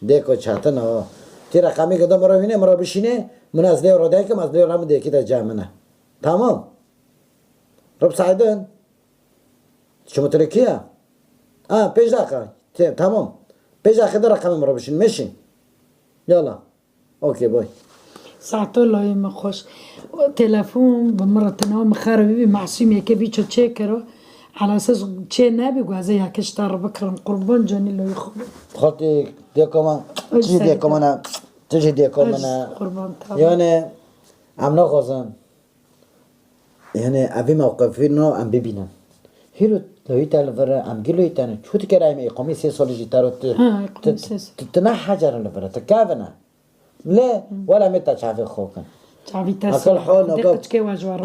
Dêko çetin o. Tî reqemî gido min re hîne, min re bişîne. Min ez lê rodaykim, ez lê ra min dêkî de cem min e. Tamam. Rib saydin. Çi min Tirkiye? Ha, pêş daqa. Te-, tamam. Pêş daqa de reqemî min re bişîne. Meşî. Yala. Okey, bay. Saeto layê min xweş. Telefon bi min re tena min xera bibî, Mesûm yeke vî ço çêkiro. Elasas çê nebî, guheze yeke ji te re bikirim. Qurban canî layê xwe. Xwedê dêko min, tu jî dêko min e, tu jî dêko min e. Qurban, tamam. Yani, em naxwazin. Yani, evî mewqifî no em bibînin. Hîro loyî te li vir e, em gî loyî te ne. Çû dikere em ê qomî sê salî jî te ro tu, ha, tu, qomî tu, sê salî. Tu, tu ne hecer li vir e, tu kevin e. Lê, wela me te çavê xwe kin. Çavî te akil sor. Hol noko,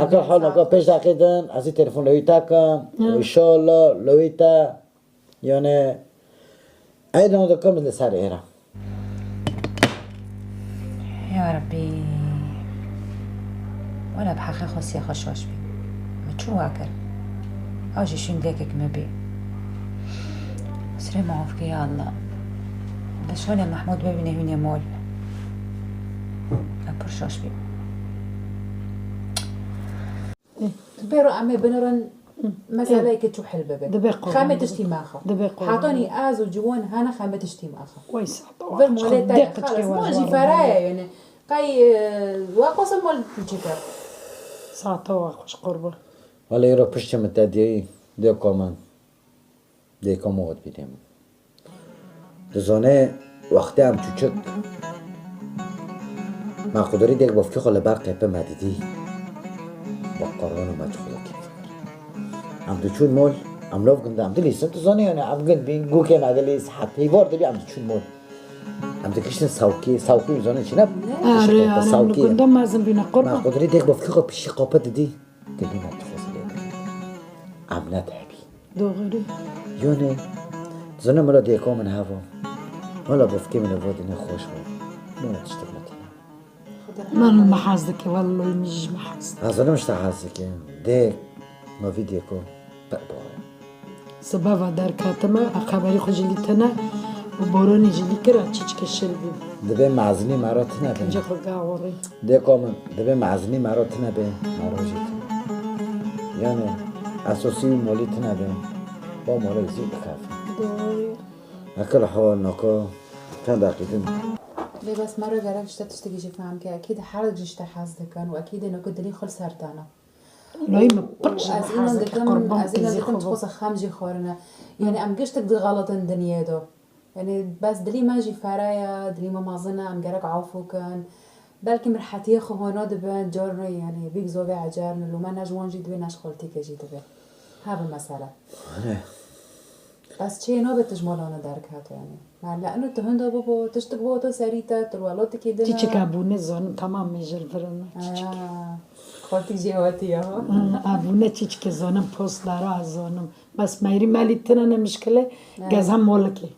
akil hol noko pêş daqê din, ez ê telefon loyî te kim. Ha. Înşallah, loyî te. Yani, ey dana dikim li ser êra. Ya Rabbî. Wela bi heqê xwe siya xwe şaş bî. Min çû wa kir. Ew jî şûn vêkek me bî. Sirê mafkê ya Allah. Li şolê Mehmûd bibîne hûnê mol. Ew pir şaş bî. Bêro em ê binirin meseleyeke çû hil bibe. Dibe qurban. Xemê tiştî maxa. Dibe qurban. Hetanî ez û ciwan hene xemê tiştî maxa. Vay sato. Vir molê te ye. Xelas. Mol jî feraye yani. Qey, e, wa qosa mol çûçik e. Sato wa xweş qurban. Wele îro piştî min te diyeyî dê komen. Dêka min got bîdê min. Dizane wextê em çûçik me qudirî dêk bavkê xwe li ber qêpe me didî. Bi qurban û me ji xwe kêf dikir. Em diçûn mol, em lov gund, em dilîsin, tu zanî yani em gund bîn, gûkê me dilîs, hetî var dibî em diçûn mol. Em dikiştin sawkî, sawkî zanî çi ne? Arê, arê, em li gunda mezin bîne qurban. Me qudirî dêk bavkê xwe pişî qape didî. Dilî me dixwest lê bikir. Em ne dehbî. Doğru. Yone, zana mira dêko min heva. Wala bavkê min eva dine xweş bû. Mira tiştek min tine. Min me hez dike, vallahi min jî me hez dike. Ez zanim işte hez dike. Dê, ma vî dêko. Pek doğru. Sibe ve derketime, a xeberî xwe jî lî tine û boronî jî lî kir, a çiçke şil bû. Dibê mezinî me re tine be. Kince xwe gaxorî. Dêko min, dibê mezinî me re tine be, me re jî tine. Yani, esosî wî molî tine be. Ba molê zî bikef. Doğru. Heke li hewa naka çend deqîqe din. Lê bes mero gerek ji te tiştekî jî fehm ke. Ekîd her ji te hez dikin û ekîd ê nako dilî xwe li ser te ne. Lay min pir ji Ez înan hezekî dikim, qurban ez înan qîzî dikim xwe çiqo se xem jî xwarine. Yani em giştik diğalatin dinyê do. Yani bes dilî me jî fere ye, dilî me mazin e, em gerek afû kin. Belkî mirhetiyê xwe hona dibe, carne yani bîk zove ecarne, lûme ne ji wan jî dibe, ne ji xaltîke jî dibe. Hebe mesele. Bes çê nabe tu ji malana derketo yani. Mele ino tu hinda bibo, tiştik bo tu serî te, tu welatikê dine. Çiçik abûne zanim tamam mêjir virine. Çiçik. Ha, xaltîk jê hatiye ha. Abûne çiçikê zanim post dara zanim. Bes meyrî melî tine ne mişkile, gez hem molikê.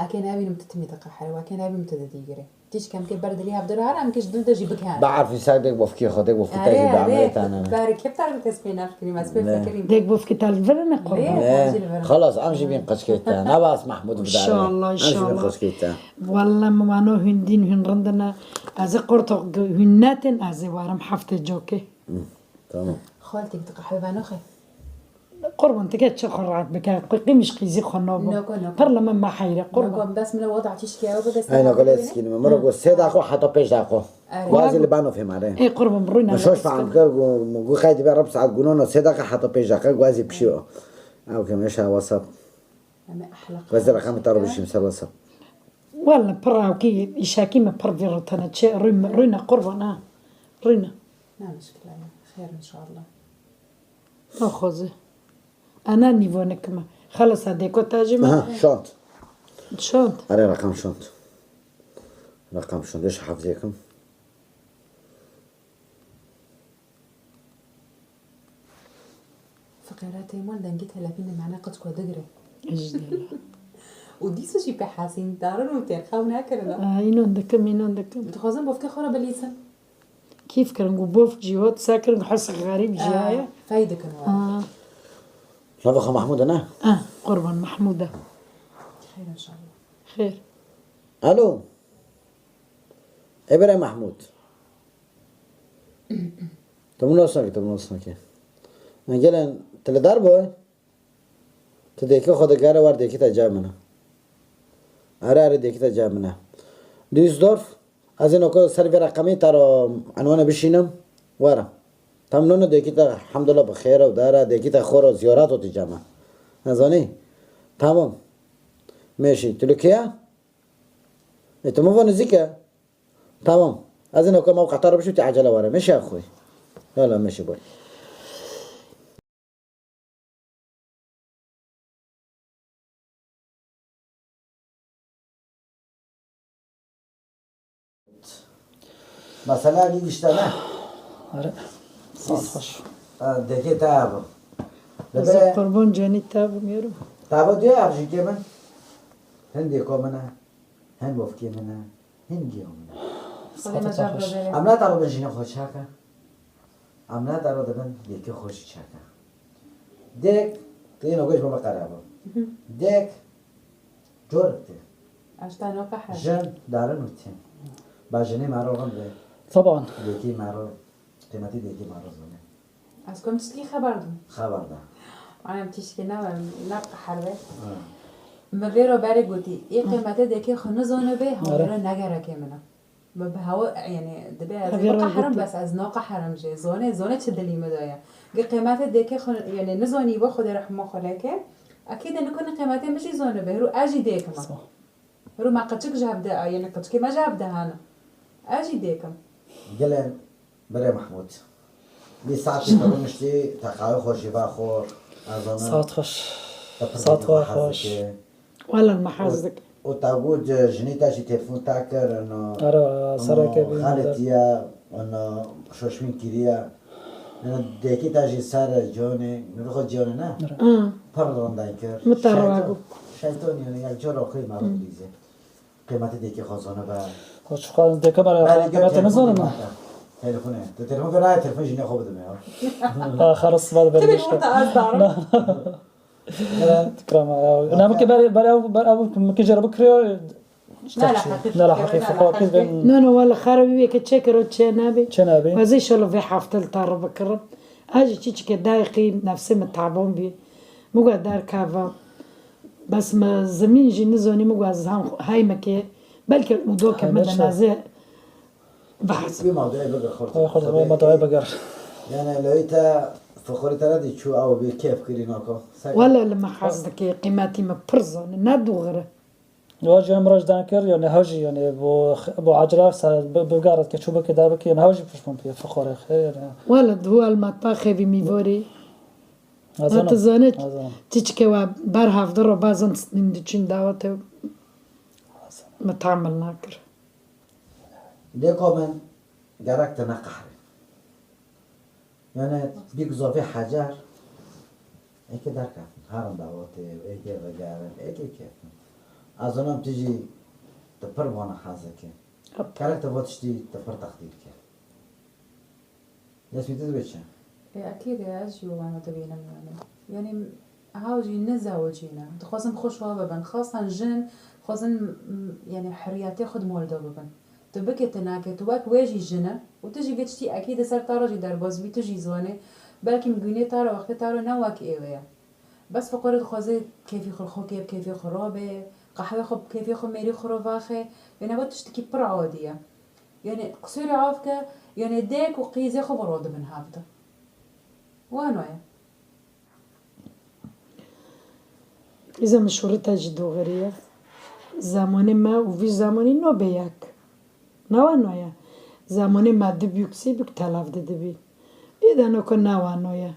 Eke nebînim tu timî diqehire, eke nebînim tu didîgirê. Tîşk em kê ber dilî hevdû re here, em kê ji dil de jî bikene. Bi erfî ser dêk bofkê xwe, dêk bofkê te jî bi emelê te ne. Ber kê bi te kes pê nefkirî, ez pê fikirîm. Dêk bofkê te li vir ne qurban. Lê, em jî li vir. Xelas, em jî bîn qeçkê te. Nebas Mehmûd bi dare. İnşallah, inşallah. Em jî bîn qeçkê te. Welle mimano hûn dîn hûn rind ne. Ez ê qorto hûn netin, ez ê warim heftê cokê. Tamam. Xaltîk diqehwe beno xê. Qurban tike çi xwe rahat bike. Qîmiş qîzî xwe nabo. Nako, nako. Pir li min meheyre qurban. Nako, bes min wada tişkî ew bide. Hey nako lê sikînî min. Min got sê daxo heta pêş daxo. Gwazî li bano fêmare. Ê qurban rûyna. Min şoş fehm kir, got xey dibe rib saet gunono sê daxo heta pêş daxo gwazî pişî o. Ew ke meşa WhatsApp. Gwazî reqemê te ro bişîm ser WhatsApp. Welle pir ewkî îşekî me pir vî rotene çi rûyna qurban ha. Rûyna. Ne mişkile ye. Xêr inşallah. Naxwaze. Ana nîvonik me. Xelasa dêko te jî me. Aha, şand. Şand. Erê reqam şand. Reqam şand. Êş hafizê kim. Fiqêra têmal dengê telefînê mene qitko digire. Û dîsa jî pê hesîn darin û têr xew nekirine. Înan dikim, înan dikim. Dixwazin bofkê xwe re bilîsin. Kîf kirin ku bof cî hot, se kirin ku hesik xerîb cî heye. Fey dikin wa. Nava xwe Mahmûd e ne? Ah, qurban Mahmûd e. Xêr inşallah. Xêr. Alo. Ê bere Mahmûd. Tu min nasnakî, tu min nasnakî. Gelen tu li dar bû? Tu dêkê xwe digere wer dêkî te ca min e. Erê erê dêkî te ca min e. Düsseldorf, ez ê noko ser vê reqemî te re enwane bişînim. Were. Tam nûne dêkî te hemdullah bi xêr e û dar e, dêkî te xwe re ziyaret û tu ca min. Nezanî? Tamam. Mêşî. Tu li kê ye? Ê tu min va nizîk e. Tamam. Ez ê noko me qetar bişû, tu ecele were. Mêşe xwe. Yala mêşe boy. Mesela gidişte ne? Are. Saat hoş. Deke tabu. Bebe. Kurban cenî tabu miyorum. Tabu diyor ya, jike min. Hem deko min e. Hem bofkê min e. Hingî ew min e. Xwedê me car bibêre. Em ne daro bin jinê xwe çak e. Em ne daro dibin dêkê xwe jî çak e. Dêk, tu yê nogoj baba qerabo. Dêk, corik tê. Eşta no qehe. Jin, darin û tê. Ba jinê mero rind be. Taban. Dêkê mero, qîmetî dêkê mero zane. Ez kom tiştekî xeber dim. Xeber da. Anam tiştekî ne, ne qeher be. Mi vêro berê gotî, ê qîmetê dêkê xwe nizane bê, hawlêra negerekê min e. Mi bi hewa, yani, dibê ez ê biqeherim, bes ez naqeherim jê. Zone, zone çi dilî mi de ye. Gi qîmetê dêkê xwe, yani, nizanî bo Xwedê rehma xwe leke. Ekî de nikone qîmetê mi jî zane bê, hero ez jî dêkim e. Hero me qeçik ji hev de, yani, qeçikê me ji hev de hene. Ez jî dêkim. Gelê Birê Mehmûd. Vî saetê tu rûniştî, te qahwe xwe jî va xwar, ez zanim. Saet xweş. Te pir Saet dîtî xwe xwe hez xweş. dikî. Wela me hez dik. Û te got, jinî te jî telefon te kir, ino, Ara, ino sereke bî, xaletiye, ino, şoşmîn kiriye. Ino, dêkî te jî ser Ciwanê, nirxo Ciwanê ne? Ara. Pir rinden kir. Min te Şeytan, rewa got. Şeytan yani, yek cara xwe maro dîze. Qîmetê dêkê xwe zane be. Koç xwe dêke bere Belê, qîmetê gel nizane telefon me. Telefon e. Tu telefon vê nayê, telefon jînê xwe bidime ya. Ha, xelas, vade berde işte. Telefon da az dar. Tikra ma ya. Ne bu ki bere, bere, bere, bu ki jere bikriyo. Ne la heqîq. Ne la heqîq. Xwe ki ben. No, no, wala xara wî weke çekir o çe nabe. Çe nabe. Ez inşallah vê hefte li te re bikirim. Ez jî çiçike dayqî nefsê min taban bî. Muga derkeva. Bes me zimîn jî nizanî, min got ez hem heyme ke, belke û do ke me de naze. Wî mawdûyê bigir xurt. Ay xurt, wî mawdûyê bigir. Yani lewî te fiqorî te re dî çû ew bê kêf kirî nako. Wele li me hez dike, qîmetî me pir zane, ne dûxir e. Wa jî em roj dan kir, yani hew jî, yani bo, bo acele ser bi-, bigare ke çû bike, dar bike, yani hew jî pişman bike, fiqorê xêr, yani. Wele di wal matbaxê vî mîvorî. Ezanim, tu zanî, ezanim. Çiçike we ber hevdi ro bazan diçin dawete. Ezanim. Me tahammul nakir. Dêko min gerek te neqehrî. Yani bîk zofê hecar, êkê derkeftin. Herin dawetê, êkê vegerin, êkê keftin. Ez zanim tu jî tu pir vana hezekê. Gerek te bo tiştî tu pir texdîr ke. Yasmîn, tu dibê çi? Ê, ekîd e, ez jî wana dibînim yani. Yani, haw jî ne zewicî ne. Dixwazin bi xwe şwa bibin. Xasan jin, dixwazin, m, yani, hurriyetê xwe di mol de bibin. Tu bike, tu nake, tu wek wê jî jin e. Û tu jî vê tiştî ekîd e ser te re jî derbas bî, tu jî ziwanê. Belkî migûnê te re, wextê te re ne wek ê wê ye. Bes fiqorê dixwaze kêfî xwe xwe kê, bi kêfî xwe rabe, qehwê xwe bi kêfî xwe mêrî xwe re vaxe. Wê nebe tiştekî pir adî ye. Yani, qisûrê av ke, yani, dêk û qîzê xwe bi ro dibin hev de. Wano ye. Qîza min şûrita jî dûxirî ye. Zemanê me û vî zemanî nabe yek. Ne wano ye. Zemanê me dibû kisî bûk telav didibî. Ê de noko ne wano ye.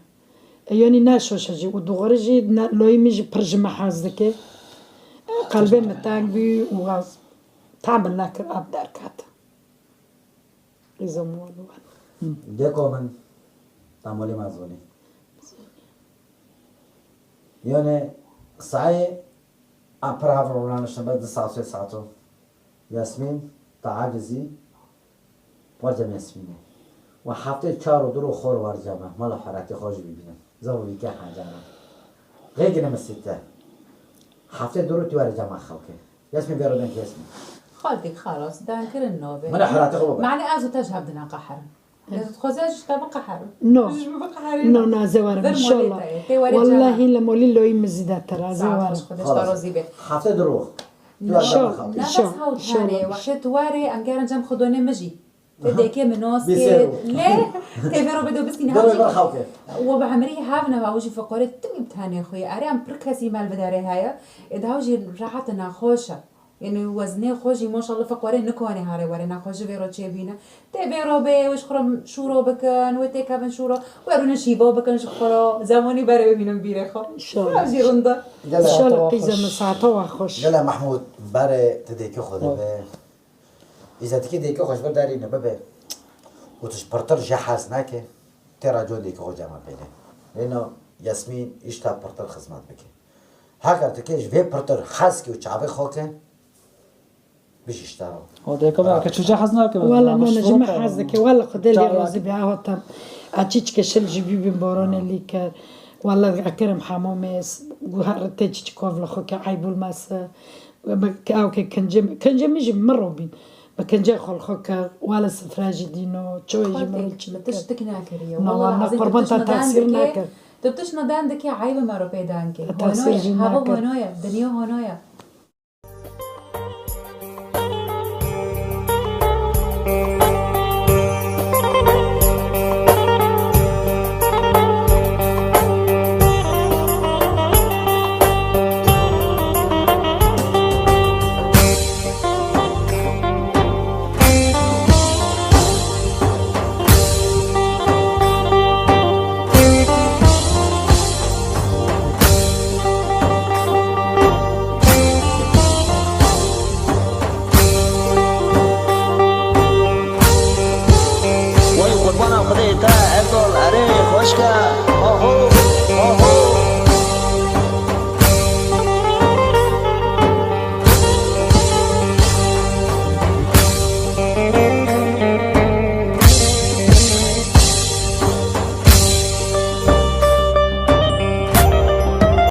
E, yani ne şoş e jî û dûxirî jî ne, loyî min jî pir ji me hez dike. E, qelbê min teng bû û ez tahammul nekir, ev derket. Qîza min wano. Dêko min, tamolê me zonî. Yani saê em pir hev re rûnaniştin, bes di saet sê saet o. Yasmîn, te acizî, warca me Yasmînê. Wa heftê çar û du rû xor warca me. Mala heratê xwe jî bibînin. Zavo vî ke hecara. Rêgine min sîte. Heftê du rû tu were cema xelkê. Yasmîn, vêro denk Yasmîn. Xaltik, xalas, dan kirin navê. Min heratê xwe bibin. Mane ez û te ji hev dina qeherin. Ez dixwazim ez ji te biqeherim. No. Tu ji min biqeherî. No, no, ez ê werim, înşallah. Wellahî li molî loyî min zîdetir, ez ê werim. Xwedê ji te razî be. Heftê du rû. Înşallah, înşallah. Wextê tu warê, em gerin cem xwe donê min jî. Te dêkê min nas kir. Lê tê vê ro bê do bistîne. We bi hemrî hev ne, ew jî fiqorê timî bi tenê xwe ye. Erê em pir kesî mel bi derê heye. Ê di hew jî rehet e, nexweş e. Yani weznê xwe jî maşallah fiqorê nikane harê were, nexweşî vê ro çêbîne. Tê vê ro bê, wê ji xwe re şûro bikin, wê têkevin şûro, wê rûnin şîva bikin ji xwe re, zemanî berê bimînin bîrê xwe. Înşallah. Ev jî rind e. Înşallah qîza min saeta we xweş. Gele Mehmûd, berê tu dêkê xwe dibe. Îzetikî dêkê xwe ji vir derîne bibe. Û tu ji pirtir jê hez nake, tê ra cihê dêkê xwe cema pêne. Lê no Yasmîn îşta pirtir xizmet bike. Heger tu kê ji vê pirtir hez ke û çavê xwe ke, bijî ji te re. O dêko me ke çû cih hez nake. Wala nane ji min hez dike. Wala Xwedê lê razî be, aho tam. A çîçke şil jî bî bin boranê lî kir. Wala ekirim hemamê, gu her tê çîçikov li xwe ke, eyb olmasa. Ew ke kincê, kincê min jî min robîn. Bi kincê xwe li xwe kir. Wala sifre jî dîno, çoyê jî min çi kir. Tiştik nakiriye. Wala qurban te tesîr nakir. Tu tişt nadan dike, eyb me ro peydan ke. Tesîr jî nakir. Hava hono ye, dinya hono ye. Wey qurbana Xwedê te Ezol, erê xweşke, aho.